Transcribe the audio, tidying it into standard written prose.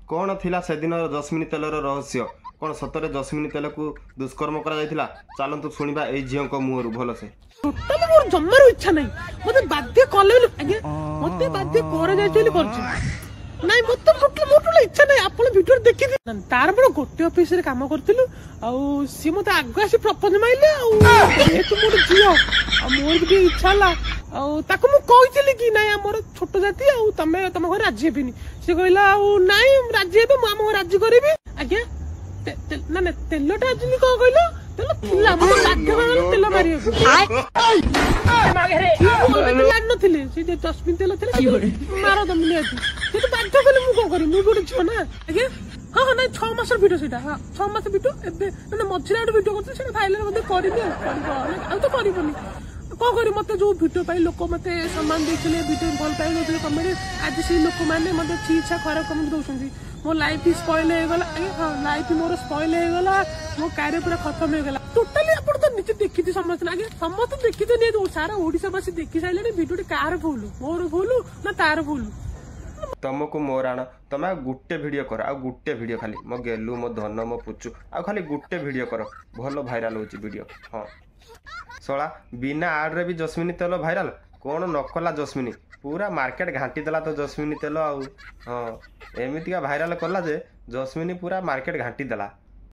କ'ଣ ଥିଲା ସେଦିନର ଜସ୍ମିନୀ ତେଲର ରହସ୍ୟ? କ'ଣ ସତରେ ଜସ୍ମିନୀ ତେଲକୁ ଦୁଷ୍କର୍ମ କରାଯାଇଥିଲା? ଚାଲନ୍ତୁ ଶୁଣିବା ଏଇ ଝିଅଙ୍କ ମୁହଁରୁ ଭଲସେ। ଟୋଟାଲି ମୋର ଜମାରୁ ଇଚ୍ଛା ନାହିଁ, ମତେ ବାଧ୍ୟ କଲେ ବୋଲି। ଆଜ୍ଞା, ମତେ ବାଧ୍ୟ କରାଯାଇଛି ବୋଲି କରୁଛି। ନାଇଁ, ମତେ ଟୋଟାଲି, ମୋର ଟୋଟାଲି ଇଚ୍ଛା ନାହିଁ। ଆପଣ ଭିଡିଓରେ ଦେଖିଥିବେ, ତାର ମୋର ଗୋଟେ ଅଫିସରେ କାମ କରୁଥିଲୁ, ଆଉ ସିଏ ମତେ ଆଗ ଆସି ପ୍ରପୋଜ ମାଇଲେ। ଆଉ ଯେହେତୁ ମୁଁ ଗୋଟେ ଝିଅ, ଆଉ ମୋର ବି ଟିକେ ଇଚ୍ଛା ହେଲା। ଆଉ ତାକୁ ମୁଁ କହିଥିଲି କି ନାଇଁ, ଆମର ଛୋଟ ଜାତି, ଆଉ ତମେ ତମ ଘରେ ରାଜି ହେବିନି। ସେ କହିଲା ଆଉ ନାଇଁ, ରାଜି ହେବେ, ମୁଁ ଆମ ଘରେ ରାଜି କରିବି। ଆଜ୍ଞା, ନା ନା, ତେଲଟା ଆକ୍ଚୁଆଲି କଣ କହିଲ, ତେଲ ଥିଲା, ମତେ ବାଧ୍ୟ କଲା ତେଲ ମାରିବାକୁ। ତେଲ ଆଣିନଥିଲି, ସେ ଯୋଉ ଜସ୍ମିନ ତେଲ ଥିଲା ମାର ତମେ ନିହାତି। ସେ ତ ବାଧ୍ୟ କଲେ, ମୁଁ କଣ କରିବି? ମୁଁ ବି ଗୋଟେ ଝିଅ ନା। ଆଜ୍ଞା, ହଁ ହଁ, ନାଇଁ, 6 ମାସର ଭିଡିଓ ସେଇଟା। ହଁ, 6 ମାସ ଭିଡିଓ। ଏବେ ମାନେ ମଝିରେ ଗୋଟେ ଭିଡିଓ କରିଥିଲି, ସେଇଟା ଭାଇରାଲ ବୋଧେ କରିନି, ଆଉ କରିବ, ଆଉ ତ କରିବନି, କଣ କରିବି? ମତେ ଯୋଉ ଭିଡିଓ ପାଇଁ ଲୋକ ମତେ ସମ୍ମାନ ଦେଇଥିଲେ, ଭିଡିଓ ଭଲ ପାଇ ଦଉଥିଲେ କମେଡି, ଆଜି ସେଇ ଲୋକମାନେ ମତେ ଛି ଛା ଖରାପ କମେଣ୍ଟ ଦଉଛନ୍ତି। ମୋ ଲାଇଫ ସ୍ପଏଲ ହେଇଗଲା। ଆଜ୍ଞା, ହଁ, ଲାଇଫ ମୋର ସ୍ପଏଲ ହେଇଗଲା, ମୋ କ୍ୟାରିୟର ପୁରା ଖତମ ହେଇଗଲା ଟୋଟାଲି। ଆପଣ ତ ନିଜେ ଦେଖିଛି ସମସ୍ତେ। ଆଜ୍ଞା, ସମସ୍ତେ ଦେଖିଛନ୍ତି ନିହାତି, ସାରା ଓଡିଶାବାସୀ ଦେଖି ସାରିଲେଣି ଭିଡିଓଟି। କାହାର ଭୁଲ? ମୋର ଭୁଲ ନା ତାର ଭୁଲ? ତମକୁ ମୋ ରାଣ, ତମେ ଆଉ ଗୋଟେ ଭିଡ଼ିଓ କର, ଆଉ ଗୋଟେ ଭିଡ଼ିଓ ଖାଲି, ମୋ ଗେଲୁ, ମୋ ଧନ, ମୋ ପୁଚୁ, ଆଉ ଖାଲି ଗୋଟେ ଭିଡ଼ିଓ କର, ଭଲ ଭାଇରାଲ ହେଉଛି ଭିଡ଼ିଓ। ହଁ ଶଳା, ବିନା ଆଡ଼ରେ ବି ଜସ୍ମିନୀ ତେଲ ଭାଇରାଲ। କ'ଣ ନ କଲା ଜସ୍ମିନୀ, ପୁରା ମାର୍କେଟ ଘାଣ୍ଟି ଦେଲା ତ ଜସ୍ମିନୀ ତେଲ। ଆଉ ହଁ, ଏମିତିକା ଭାଇରାଲ କଲା ଯେ ଜସ୍ମିନୀ ପୁରା ମାର୍କେଟ ଘାଣ୍ଟି ଦେଲା।